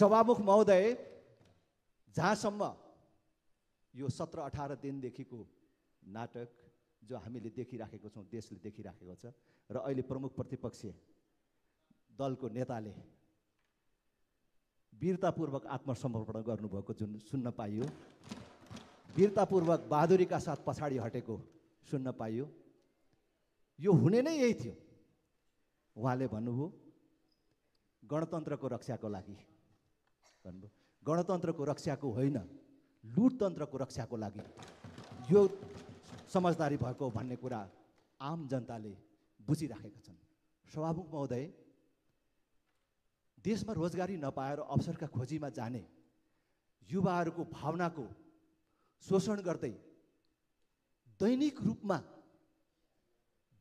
सभामुख महोदय, जहाँसम्म यो 17-18 दिनदेखिको नाटक जो हामीले देखिराखेको छौँ, देशले देखिराखेको छ, र अहिले प्रमुख प्रतिपक्षीय दलको नेताले वीरतापूर्वक आत्मसमर्पण गर्नुभएको जुन सुन्न पाइयो, वीरतापूर्वक बहादुरीका साथ पछाडि हटेको सुन्न पाइयो, यो हुने नै यही थियो। उहाँले भन्नुभयो गणतन्त्रको रक्षाको लागि भन्नुभयो, गणतन्त्रको रक्षाको होइन, लुटतन्त्रको रक्षाको लागि यो समझदारी भएको भन्ने कुरा आम जनताले बुझिराखेका छन्। सभामुख महोदय, देशमा रोजगारी नपाएर अवसरका खोजीमा जाने युवाहरूको भावनाको शोषण गर्दै दैनिक रूपमा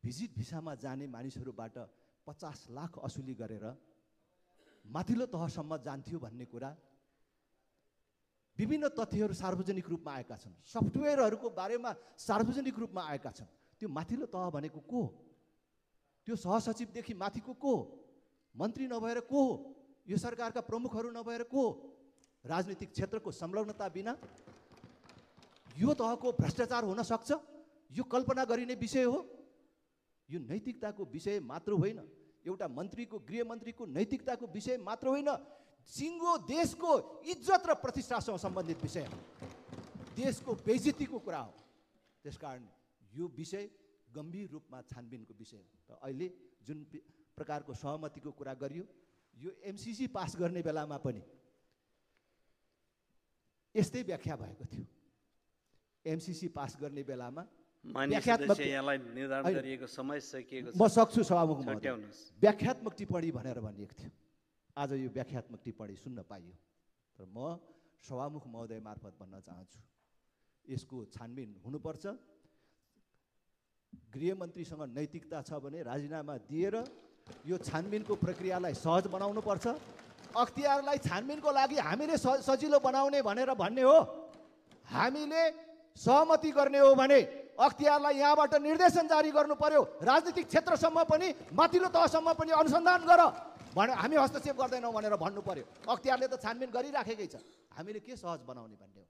भिजिट भिसामा जाने मानिसहरूबाट 50 लाख असुली गरेर माथिल्लो तहसम्म जान्थ्यो भन्ने कुरा विभिन्न तथ्यहरू सार्वजनिक रूपमा आएका छन्। सफ्टवेयरहरूको बारेमा सार्वजनिक रूपमा आएका छन्। त्यो माथिल्लो तह भनेको को हो? त्यो सहसचिवदेखि माथिको को हो? मन्त्री नभएर को हो? यो सरकारका प्रमुखहरू नभएर को हो? राजनीतिक क्षेत्रको संलग्नता बिना यो तहको भ्रष्टाचार हुन सक्छ? यो कल्पना गरिने विषय हो? यो नैतिकताको विषय मात्र होइन, एउटा मन्त्रीको, गृहमन्त्रीको नैतिकताको विषय मात्र होइन, सिङ्गो देशको इज्जत र प्रतिष्ठासँग सम्बन्धित विषय हो, देशको बेइज्जतीको कुरा हो। त्यसकारण यो विषय गम्भीर रूपमा छानबिनको विषय हो। र अहिले जुन प्रकारको सहमतिको कुरा गरियो, यो एमसीसी पास गर्ने बेलामा पनि यस्तै व्याख्या भएको थियो। एमसीसी पास गर्ने बेलामा निर्धारण गरिएको समय सकिएको छ। म सक्छु सभामुख महोदय, व्याख्यात्मक टिप्पणी भनेर भनिएको थियो। आज यो व्याख्यात्मक टिप्पणी सुन्न पाइयो। तर म सभामुख महोदय मार्फत भन्न चाहन्छु, यसको छानबिन हुनुपर्छ। गृहमन्त्रीसँग नैतिकता छ भने राजीनामा दिएर यो छानबिनको प्रक्रियालाई सहज बनाउनु पर्छ। अख्तियारलाई छानबिनको लागि हामीले सजिलो बनाउने भनेर भन्ने हो, हामीले सहमति गर्ने हो भने अख्तियारलाई यहाँबाट निर्देशन जारी गर्नु पर्यो। राजनीतिक क्षेत्रसम्म पनि, माथिल्लो तहसम्म पनि अनुसन्धान गर भने हामी हस्तक्षेप गर्दैनौँ भनेर भन्नु पर्यो। अख्तियारले त छानबिन गरिराखेकै छ, हामीले के सहज बनाउने भन्ने हो।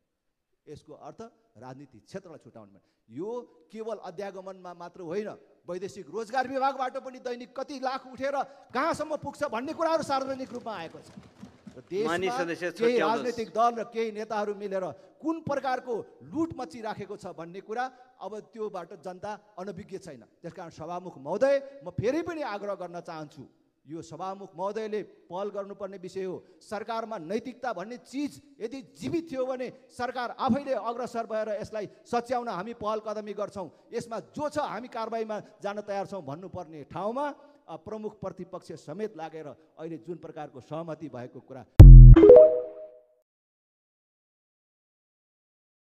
यसको अर्थ राजनीतिक क्षेत्रलाई छुटाउने भने यो केवल अध्यागमनमा मात्र होइन, वैदेशिक रोजगार विभागबाट पनि दैनिक कति लाख उठेर कहाँसम्म पुग्छ भन्ने कुराहरू सार्वजनिक रूपमा आएको छ। देशमा केही राजनीतिक दल र केही नेताहरू मिलेर कुन प्रकारको लुट मचिराखेको छ भन्ने कुरा अब त्योबाट जनता अनभिज्ञ छैन। त्यसकारण सभामुख महोदय, म फेरि पनि आग्रह गर्न चाहन्छु, यो सभामुख महोदयले पहल गर्नुपर्ने विषय हो। सरकारमा नैतिकता भन्ने चिज यदि जीवित थियो भने सरकार आफैले अग्रसर भएर यसलाई सच्याउन हामी पहल कदमी गर्छौँ। यसमा जो छ हामी कारबाहीमा जान तयार छौँ भन्नुपर्ने ठाउँमा प्रमुख प्रतिपक्ष समेत लागेर अहिले जुन प्रकारको सहमति भएको कुरा